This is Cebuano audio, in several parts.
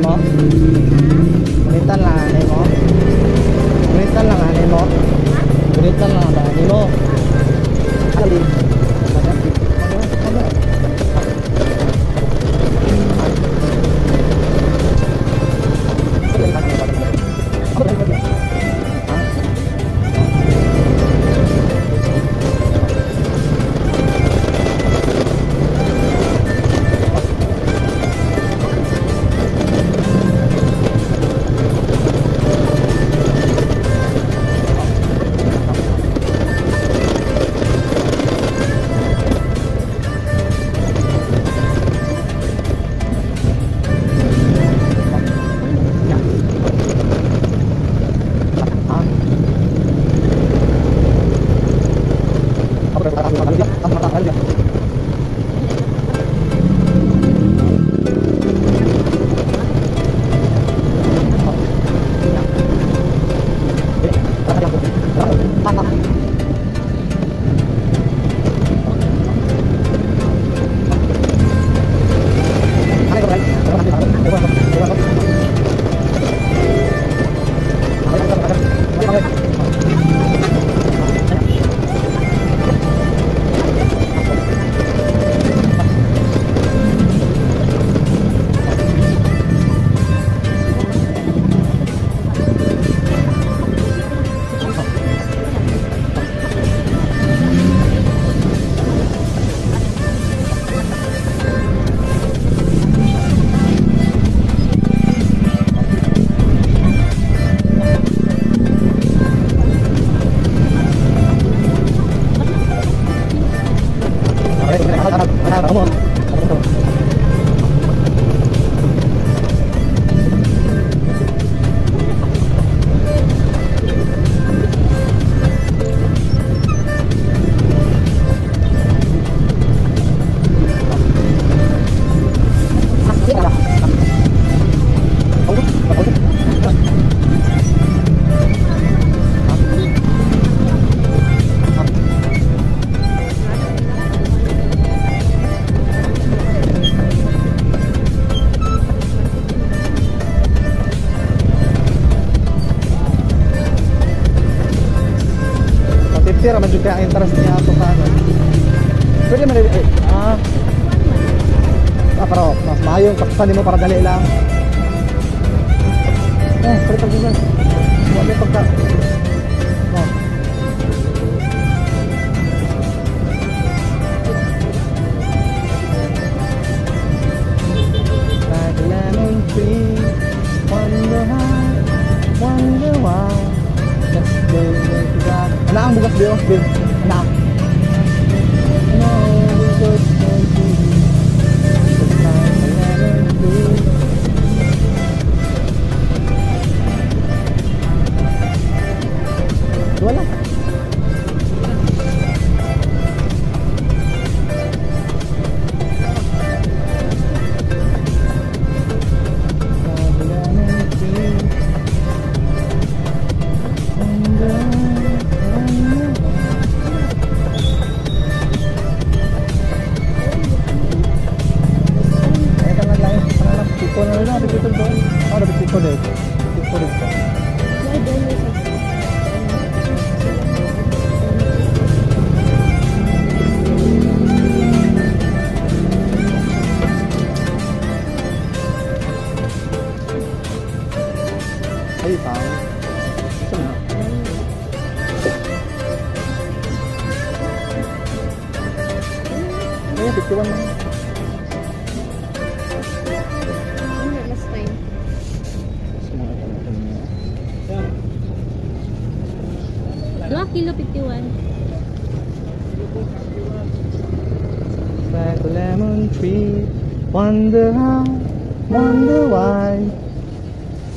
mo? Gunitan lang ani mo? Gunitan lang ani mo? Gunitan lang ba ani mo? Ali. Tira man jud kay ang interest niya ato sa ano. Pwede man eh, pero mas maayong kapsan nimo para dali lang. Eh, pwede pag gisan. Wala pagka. Oh. Like a lemon tree, wonder how, wonder why. Let's go make it up. Ana ang bugas diyo, babe. Ana. No, we just can't be. Just like a lemon tree. Wala. Like a lemon tree. Wonder. Ay, tao. Saan na? Ay, 51 lang. Ano last time? 2 kilo 51. Like a lemon tree, wonder how, wonder why.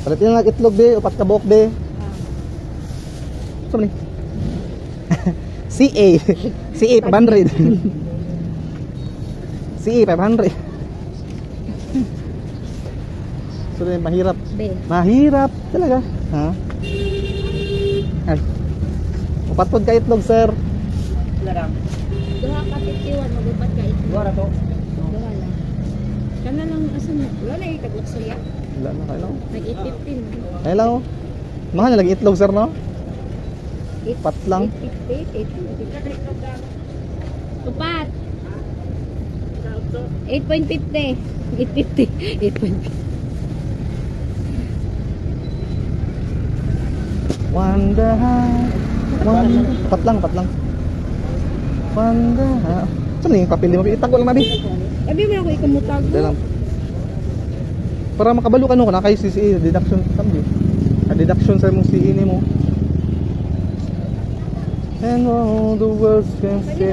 Palit lang itlog be, upat ka buok be. Saan ni? CA. CA 500. CA 500. So mahirap. Be. Mahirap talaga. Ha? Ay. Upat pod ka itlog, sir. Duha ka 51, magupat ka itlog. Duha ra to. Duha lang. Kana lang asan na? Wala na ikagluksaya. Wala na kailangan. Nag 8.15. Kailangan oh. Mahal na lagi itlog sir no? Pat lang. 8.50, 8.50. Upat. 8.50. 8.50. 8.50. Wonder how, wonder, pat lang, pat lang. Wonder how. Saan na yung papel mo? Itago lang nabi. Abi mo ako ikamutag. Dali lang. Para makabalo ka no, kung naka CCA, deduction sabi. A deduction sa imong CE nimo. And all the world can see.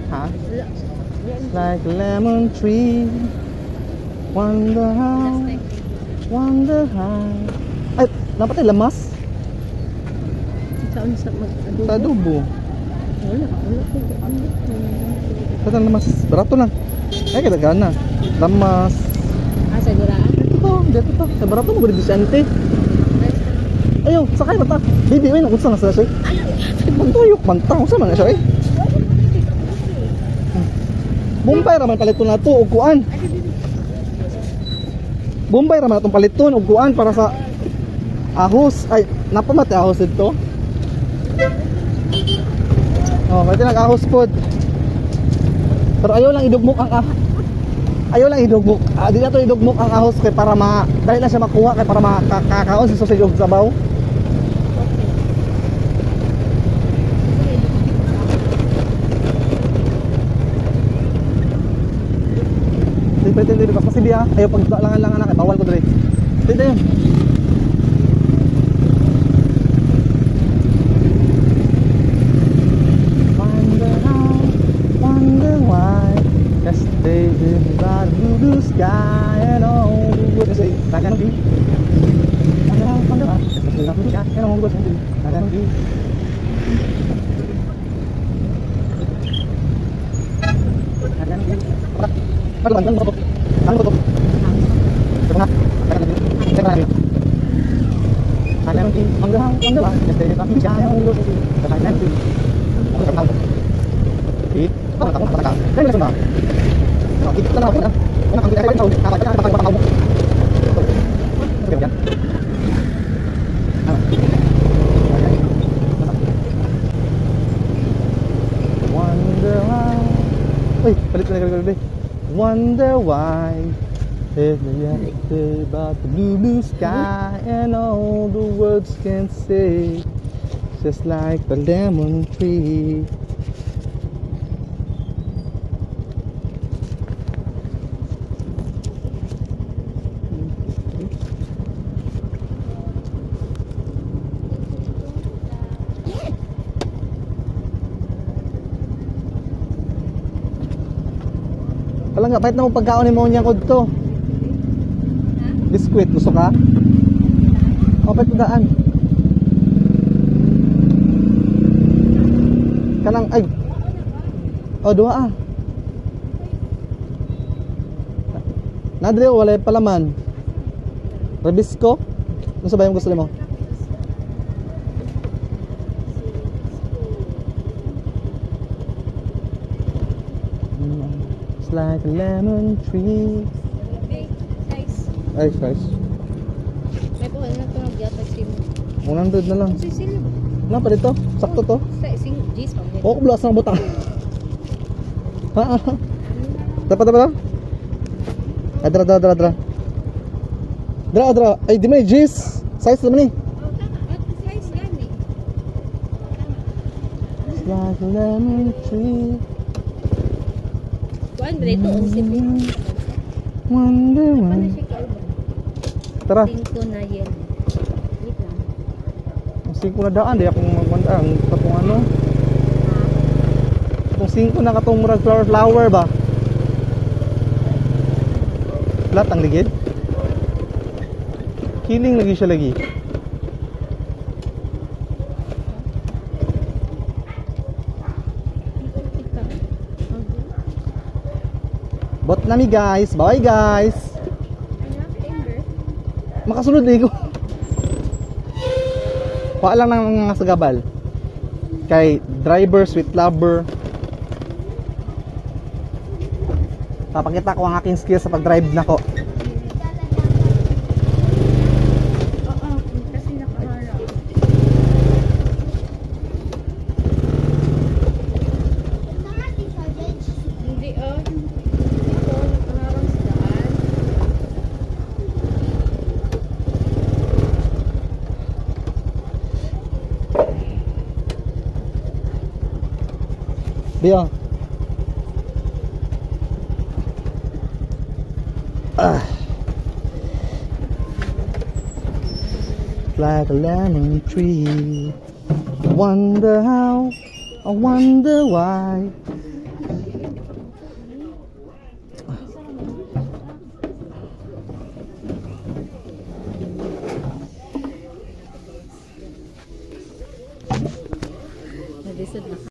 Ha? It's like a lemon tree. Wonder how, wonder how. Ay, dapat ay lamas Saan sa mag-adobo? sa adobo. Wala, wala ko. Sa lamas, barato na. Ay, kadaghan na. Lamas. Ah, sa guraan? Dito to, dito to. Sa barato mo, Vicente. Ayaw, sakay ba ta? Baby, ay, nakunsa na sila siya. Magtuyok man ta, unsa man na siya eh. Bombay raman paliton na to, og kuan. Bombay raman atong paliton, og kuan para sa ahos. Ay, napamati ahos dito. Oh, pwede nag-ahos pod. Pero ayaw lang idugmok ang ayaw lang idugmok. Di na to idugmok ang ahos kay para ma dali na siya makuha kay para makakaon sa sausage og sabaw. Di pwede dili kasi biya ayaw paglangan lang anak bawal ko diri. Dito yun. Wonder how, wonder why. Yesterday in the blue, blue sky and all the world is a I cannot be. Wonder how, wonder why. Yesterday in the blue sky and all the world is a I cannot be. I cannot be. I cannot be. Wonder how, wonder why. Yesterday in the blue sky and all the world is a I cannot be. Wonder why. Uy, palit na gabi. Wonder why. Every about the blue, blue sky and all the words can say. Just like the lemon tree. Palangga, pahit na mong pagkaon ni mo niyang to. Biskuit, gusto ka? O, pahit na daan. Kanang, ay. O, duha ah. Nadre, wala palaman. Rebisco? Ano sa ba yung gusto mo? It's like a lemon tree. Size. Ay, size. May po, ano ito nagyatag si mo? 100 na lang. Sisil. Ano pa dito? Sakto to? Sa ising G's pa. Oo, kublas ng butang. Dapat, dapat, dapat. Ay, dra, dra, dra, dra. Dra, dra. Ay, di may G's. Size naman eh. Oh, tama. Size gani. Tama. It's like a lemon tree. Kuan ba ito? Ang simple. Wonder Paano why. siya kauban? Tara. 5 na yen. Wait lang. Ang 5 na daan, di akong magwanda. Ang katong ano. Itong 5 na katong murag flower flower ba? Flat ang ligid. Kiling lagi siya lagi. Bot nami guys. Bye guys. Makasunod eh ko. Kuha lang ng mga sagabal. Kay driver, sweet lover. Papakita ko ang aking skills sa pag-drive nako. Biyo. Ah. Like a lemon tree. Wonder how, I wonder why. Nalisod na.